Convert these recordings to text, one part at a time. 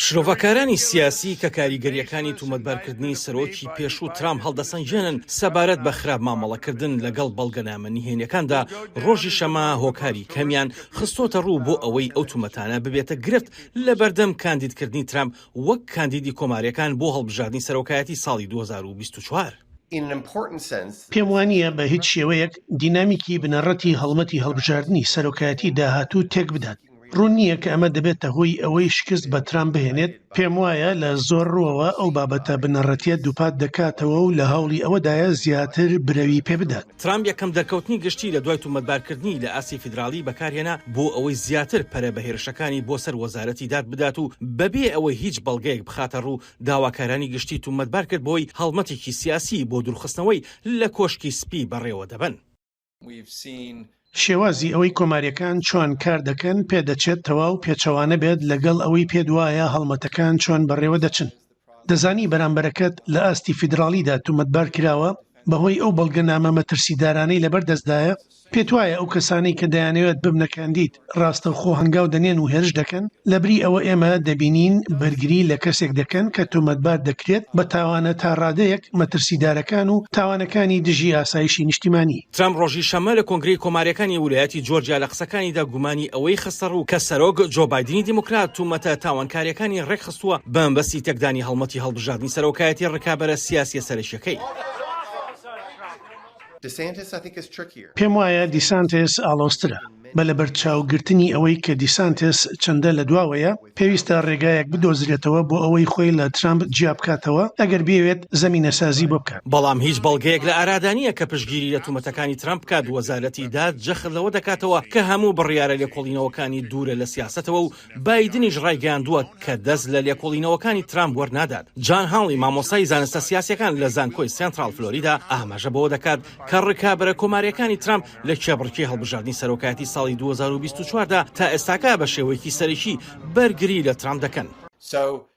شرۆڤەکارانی سیاسی کە کاریگەرییەکانی تومەتبارکردنی سەرۆکی پێشوو ترامپ هەڵدەسەنگێنن سەبارەت بە خراپ مامەڵەکردن لەگەڵ بەڵگەنامە نهێنیەکاندا، ڕۆژی شەممە هۆکاری کەمیان خستۆتە ڕوو بۆ ئەوەی ئەو تومەتانە ببێتە گرفت لەبەردەم کاندیدکردنی ترامپ وەک کاندیدی کۆمارییەکان بۆ هەڵبژاردنی سەرۆکایەتی ساڵی 2024. پێم وانییە بە هیچ شێوەیەک دینامیکی بنەڕەتی هەڵمەتی هەڵبژاردنی سەرۆکایەتی داهاتوو تێکبدات. ڕوون نییە کە ئەمە دەبێتە هۆی ئەوەی شکست بە ترامپ بهێنێت، پێموایە لە زۆر ڕووەوە ئەو بابەتە بنەڕەتییە دووپات دەکاتەوە و لە هەوڵی ئەوەدایە زیاتر برەوی پێبدات. ترامپ یەکەم دەرکەوتنی گشتی لە دوای تومەتبارکردنی لە ئاستی فیدراڵی بەکارهێنا بۆ ئەوەی زیاتر پەرە بە هێرشەکانی بۆ سەر وەزارەتی داد بدات و بەبێ ئەوەی هیچ بەڵگەیەک بخاتە ڕوو داواکارانی گشتی تومەتبار کرد بەوەی هەڵمەتێکی سیاسی بۆ دوورخستنەوەی لە کۆشکی سپی بەڕێوەدەبەن. شێوازی ئەوەی کۆمارییەکان چۆن کار دەکەن پێدەچێت تەواو پێچەوانە بێت لەگەڵ ئەوەی پێت وایە هەڵمەتەکان چۆن بەڕێوە دەچن. دەزانی بەرامبەرەکەت لە ئاستی فیدراڵیدا تومەتبار کراوە بەهۆی ئەو بەڵگەنامە مەترسیدارانەی لەبەردەستدایە، پێتوایە ئەو کەسانەی کە دەیانەوێت ببنە کاندید ڕاستەوخۆ هەنگاو دەنێن و هێرش دەکەن؟ لەبری ئەوە ئێمە دەبینین بەرگری لە کەسێک دەکەن کە تۆمەتبار دەکرێت بە تاوانە تا ڕادەیەک مەترسیدارەکان و تاوانەکانی دژی ئاسایشی نیشتیمانی. ترەمپ ڕۆژی شەممە لە کۆنگرەی کۆمارییەکانی ولایەتی جۆرجیا لە قسەکانیدا گومانی ئەوەی خستەڕوو کە سەرۆک جۆ بایدنی دیموکرات تومەتە تاوانکارییەکانی ڕێکخستووە بە مەبەستی تێکدانی هەڵمەتی هەڵبژاردنی سەرۆکایەتی ڕکابەرە سیاسییە سەرەکییەکەی. پێموایە دیسانتێس ئاڵۆزترە. بە لەبەرچاوگرتنی ئەوەی کە دیسانتێس چەندە لە دواوەیە، پێویستە ڕێگایەک بدۆزرێتەوە بۆ ئەوەی خۆی لە ترامپ جیا بکاتەوە، ئەگەر بیەوێت زەمینەسازی بۆ بکات. بەڵام هیچ بەڵگەیەک لە ئارادا نییە کە پشتگیری لە تومەتەکانی ترامپ بکات، وەزارەتی داد جەخت لەوە دەکاتەوە کە هەموو بڕیارە لێکۆڵینەوەکانی دوورە لە سیاسەتەوە و بایدنیش ڕایگەیاندووە کە دەست لە لێکۆڵینەوەکانی ترامپ وەرنادات. جان هانلی، مامۆستای زانستە سیاسییەکان لە زانکۆی سێنتراڵ فلۆریدا ئاماژە بەوە دەکات کە ڕکابەرە کۆمارییەکانی ترامپ لە کێبڕکێی هەڵبژاردنی سەرۆکایەتی ساڵی 2024 دا تا ئێستاکە بە شێوەیەکی سەرەکی بەرگری لە ترامپ دەکەن.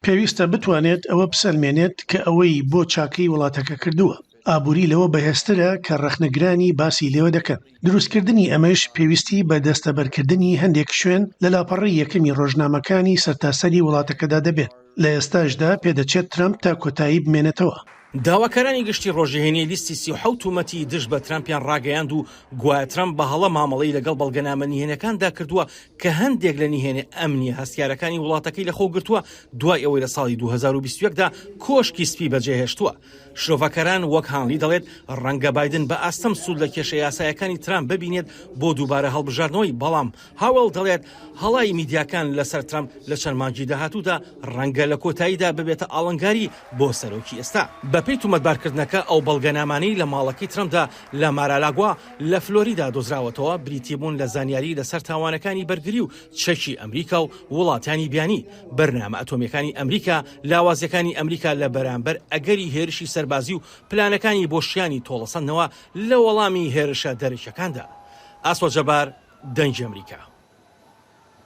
پێویستە بتوانێت ئەوە بسەلمێنێت کە ئەوەی بۆ چاکەی وڵاتەکە کردووە. ئابووری لەوە بەهێزترە کە ڕەخنەگرانی باسی لێوە دەکەن. دروستکردنی ئەمەش پێویستی بە دەستەبەرکردنی هەندێک شوێن لە لاپەڕەی یەکەمی ڕۆژنامەکانی سەرتاسەری وڵاتەکەدا دەبێت. لە ئێستاشدا پێدەچێت ترەمپ تا کۆتایی بمێنێتەوە. داواکارانی گشتی ڕۆژی هەینی لیستی 37 تومەتی دژ بە ترەمپیان ڕاگەیاند و گوایە ترەمپ بە هەڵە مامەڵەی لەگەڵ بەڵگەنامە نهێنەکاندا کردووە کە هەندێک لە نهێنە ئەمنییە هەستیارەکانی وڵاتەکەی لەخۆ گرتووە دوای ئەوەی لە ساڵی 2021 دا کۆشکی سپی بەجێهێشتووە. شرۆڤەکەران وەک هانلی دەڵێت ڕەنگە بایدن بە ئاستەم سوود لە کێشە یاسایەکانی ترامپ ببینێت بۆ دووبارە هەڵبژاردنەوەی، بەڵام هاوێڵ دەڵێت هەڵای میدیاکان لەسەر ترامپ لە چەند مانگی داهاتوودا ڕەنگە لە کۆتاییدا ببێتە ئاڵنگاری بۆ سەرۆکی ئێستا. بەپێی تومەتبارکردنەکە ئەو بەڵگەنامانەی لە ماڵەکەی ترەمپدا لە مارالاگوا لە فلۆریدا دۆزراوەتەوە بریتی بوون لە زانیاری لەسەر تاوانەکانی بەرگری و چەکی ئەمریکا و وڵاتانی بیانی، بەرنامە ئەتۆمییەکانی ئەمریکا، لاوازییەکانی ئەمریکا لە بەرامبەر ئەگەری هێرشی سەربازی و پلانەکانی بۆ شیانی تۆڵەسەندنەوە لە وەڵامی هێرشە دەرەکییەکاندا. ئاسۆ جەبار، دەنگی ئەمریکا.